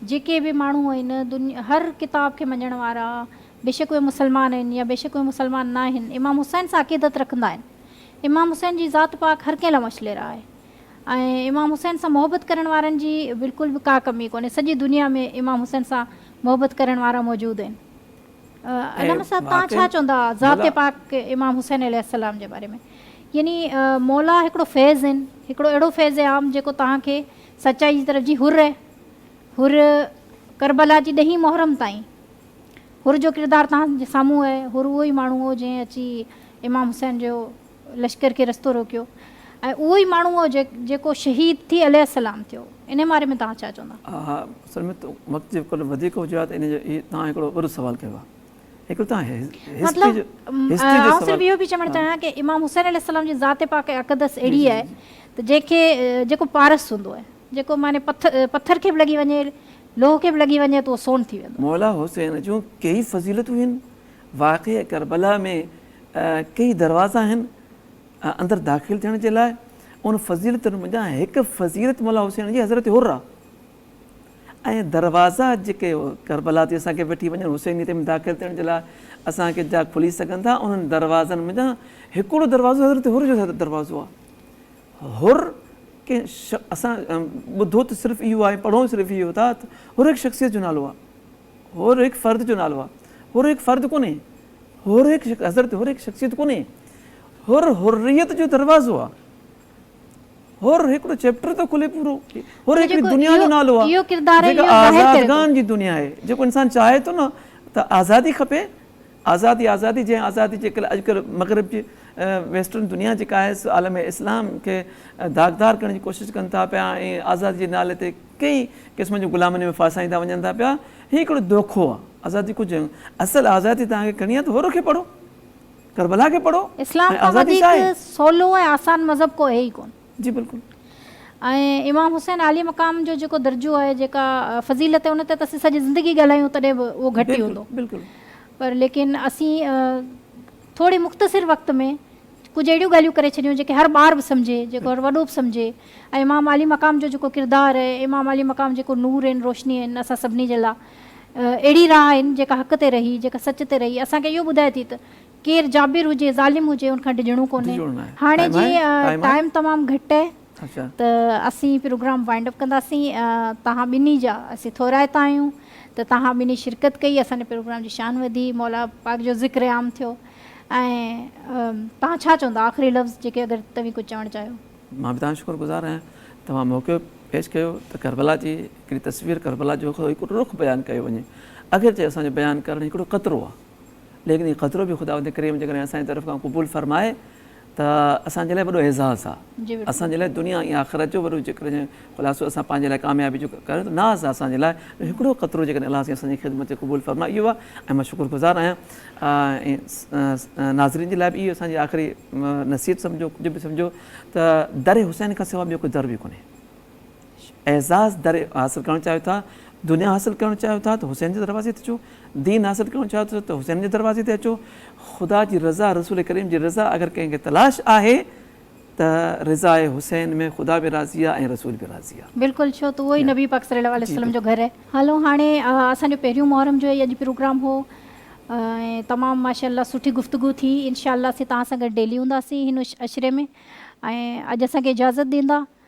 جيڪي به ماڻهو آهن دنيا هر ڪتاب کي مڃڻ وارا بيشڪ اهي مسلمان آهن يا بيشڪ اهي مسلمان نه آهن امام حسين سان عقيدت رکندا آهن. امام حسين جي ذات پاڪ هر ڪنهن لاء مشعل راهه آهي ۽ امام حسين سان محبت ڪرڻ وارن جي بلڪل به ڪا ڪمي ڪونهي سڄي دنيا ۾ امام حسين سان محبت ڪرڻ وارا موجود آهن. علامه صاحب توهان ڇا چوندا ذات پاڪ امام حسين عليه السلام جي باري ۾ يعني مولا هڪڙو فيض آهن هڪڙو اهڙو فيض عام جيڪو توهان کي سچائي جي طرف جي حر حر ڪربلا جي ڏهين محرم تائين حر جو ڪردار توهان جي سامهون آهي حر اهو ئي ماڻهو هو جنهن اچي امام حسين جو لشڪر کي رستو روڪيو ۽ اهو ئي ماڻهو هو جيڪو شهيد ٿي عليه السلام ٿيو انهي باري ۾ توهان ڇا چوندا؟ ها اصل ۾ ته وقت جي ڪل وڌيڪ هجي ها ته ان جو هي توهان هڪڙو وڏو سوال ڪيو آهي هڪڙو توهان مطلب هسٽري جو آئون صرف اهو پئي چوڻ چاهيان ڪه امام حسين عليه السلام جي ذات پاڪ اقدس اهڙي آهي ته جنهن کي جيڪو پارس هوندو آهي جيڪو معني پٿر کي به لڳي وڃي لوهه کي به لڳي وڃي ته اهو سون ٿي ويندو. مولا حسين جون ڪيئي فضيلتون آهن واقعي ڪربلا ۾ ڪيئي دروازا آهن اندر داخل ٿيڻ جي لاء ان فضيلتن منجهان هڪ فضيلت مولا حسين جي حضرت حر آ ۽ دروازا جيڪي ڪربلا تي اسان کي وٺي وڃن حسينيت ۾ داخل ٿيڻ جي لاء اسان کي جا کلي سگهن ٿا انهن دروازن منجهان هڪڙو دروازو حضرت حر جو دروازو آ حر ڪنهن اسان ٻڌو ته صرف اهو آهي پڙهو صرف اهو ٿا ته حر هڪ شخصيت جو نالو آ حر هڪ فرد جو نالو آ حر هڪ فرد ڪونهي حر هڪ حضرت حر هڪ شخصيت ڪونهي حر حريت جو دروازو آ حر هڪڙو چيپٽر ٿو کلي پورو حر هڪڙي دنيا جو نالو آ جيڪا آزادگان جي دنيا آهي جيڪو انسان چاهي ٿو نه ته آزادي کپي آزادي آزادي جنهن آزادي جي ڪري اڄڪلهه مغرب جي ويسٽرن دنيا جيڪا آهي سو عالم اسلام کي داغدار ڪرڻ جي ڪوشش ڪن ٿا پيا ۽ آزادي جي نالي تي ڪئي قسم جون غلامين ۾ ڦاسائيندا وڃن ٿا پيا هي هڪڙو دوکو آ آزادي ڪجهه اصل آزادي توهان کي کڻي آ ته حر کي پڙهو ڪربلا کي پڙهو اسلام کان وڌيڪ سولو ۽ آسان مذهب ڪو آهي ئي ڪونه. جي بلڪل. ۽ امام حسين عالي مقام جو جيڪو درجو آهي جيڪا فضيلت آهي ان تي ته اسين سڄي زندگي ڳالهايون تڏهن به اهو گهٽ ئي هوندو. بلڪل. پر ليڪن اسين ٿوري مختصر وقت ۾ ڪجهه اهڙيون ڳالهيون ڪري ڇڏيون جيڪي هر ٻار به سمجهي جيڪو هر وڏو به سمجهي ۽ امام عالي مقام جو جيڪو ڪردار آهي امام عالي مقام جيڪو نور آهن روشني آهن اسان سڀني جي لاء اهڙي راهه آهن جيڪا حق تي رهي جيڪا سچ تي رهي اسان کي اهو ٻڌائي ٿي ته ڪير جابر هجي ظالم هجي ان کان ڊڄڻو ڪونهي هاڻي جي ٽائيم تمام گهٽ آهي ته اسين پروگرام وائنڊ اپ ڪنداسين توهان ٻنهي جا اسين ٿورائتا آهيون ته توهان ٻنهي شرڪت ڪئي اسان جي پروگرام جي شان وڌي مولا پاڪ جو ذڪر عام ٿيو ۽ توهان ڇا چوندا آخري لفظ جيڪي اگر توهين ڪجهه چوڻ چاهيو. مان به توهان جو شڪر گذار آهيان توهان موقعو پيش ڪيو ته ڪربلا جي هڪڙي تصوير ڪربلا جو هڪڙو رخ بيان ڪيو وڃي اگرچه اسان جو بيان ڪرڻ هڪڙو قطرو آهي ليڪن هي قطرو به خداوند ڪريم جيڪڏهن اسان جي طرف کان قبول فرمائي ته اسان جي لاء وڏو اعزاز آهي اسان جي لاء دنيا ۽ آخرت جو وڏو جيڪڏهن خلاصو اسان پنهنجي لاء ڪاميابي جو ڪريون ته ناز آهي اسان جي لاء هڪڙو قطرو جيڪڏهن الله سائين اسان جي خدمت تي قبول فرمائي اهو آهي ۽ مان شڪر گذار آهيان ۽ ناظرين جي لاء به اهو اسان جي آخري نصيحت سمجهو ڪجهه به سمجهو ته در حسين کان سوا ٻيو ڪو در به ڪونهي اعزاز در حاصل ڪرڻ چاهيو ٿا دنيا حاصل ڪرڻ چاهيو ٿا ته حسين جي دروازي تي اچو دين حاصل ڪرڻ چاهيو ٿا ته حسين جي دروازي تي اچو خدا جي رضا رسول ڪريم جي رضا اگر ڪنهن کي تلاش آهي ته رضاء حسين ۾ خدا به راضي آهي ۽ رسول به راضي آهي. بلڪل ڇو ته اهو ئي نبي پاڪ صلي الله عليه وسلم جو گهر آهي. هلو هاڻي اسان جو پهريون محرم جو هي اڄ پروگرام هو ۽ تمام ماشاء الله سٺي گفتگو ٿي انشاء الله اسين توهان سان گڏ ڊيلي هونداسين هن عشري ۾ ۽ اڄ اسان کي اجازت ڏيندا.